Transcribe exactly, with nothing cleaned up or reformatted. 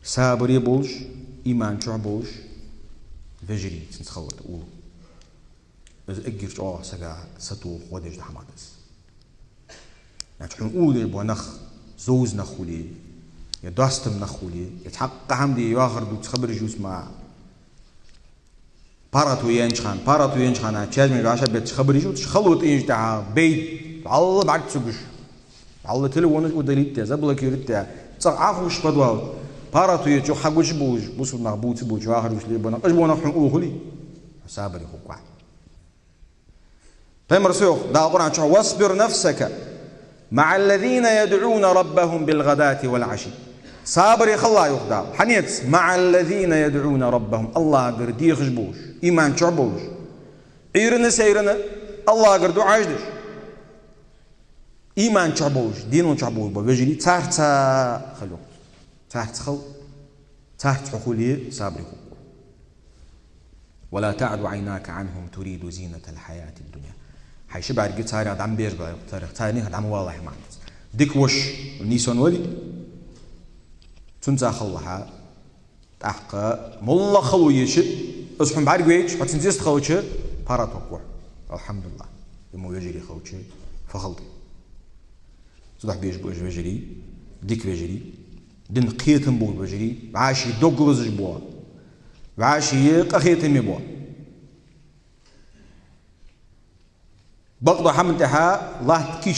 Сабаре болаш, иман чу болаш вежарий, цунца хала лата уллув. Из эггара чӀоагӀа сага сатоха гӀо деш дола хӀама да из. Значит, хьона уллув деш бола нах, зовза нах хуле, е достам нах хуле, е цхьаккха хӀама де йоахар дувца хабараш ювца ма, паргӀато яьннача хана, паргӀато яьннача хана, чазмаш вӀашагӀбетташ хабараш ювцаш, хала лата инжа тӀехьа, бейт, вӀалла бӀарга ца гуш. ВӀалла телефонаш удалить де, заблокировать де, цӀагӀа Ӏохувш подвал, паргӀато яьча хьагуча болаш, бусалба нах бувца болча вахар гуш лебана, къаж бонах хьона уллув хуле, хьо сабаре хургва. Пайхамара йоах, Дала Къуръан чу: «واصبر نفسك مع الذين يدعون ربهم بالغداة والعشي». Сабаре хила, йоах Дала. Хьанца? «مع الذين يدعون ربهم». АллахӀагара дехаш болаш, иман чу болаш, Ӏуйранна, сайранна АллахӀагара дуӀаш деш. Иман чу болаш, дина чу болаш бола вежарий, царца хила, йоах. Царца хила, царца хьо хуле, сабаре хургва. «ولا تعد عيناك عنهم تريد زينة الحياة الدنيا». Хьай ши бӀарг царех дӀа ма беш ба, царех, царех дӀа ма валалахь, маӀан да из. Дика воша нийсвенна вале, цунца хила хьо. ТӀаккха моллагӀа хало еча, из хьона бӀаргавайча, хьо цунца йист хилча, паргӀато хургва хьо. АлхьамдулиллахӀ, ер мо вежарий хилча, фу хала да. Цудухьа безаш ба уж вежарий, дика вежарий, дина кхетам болаш вежарий, вӀаший дог лазаш бола, вӀаший къахетаме бола. Бакъдолча хӀаман тӀехьа латта кийча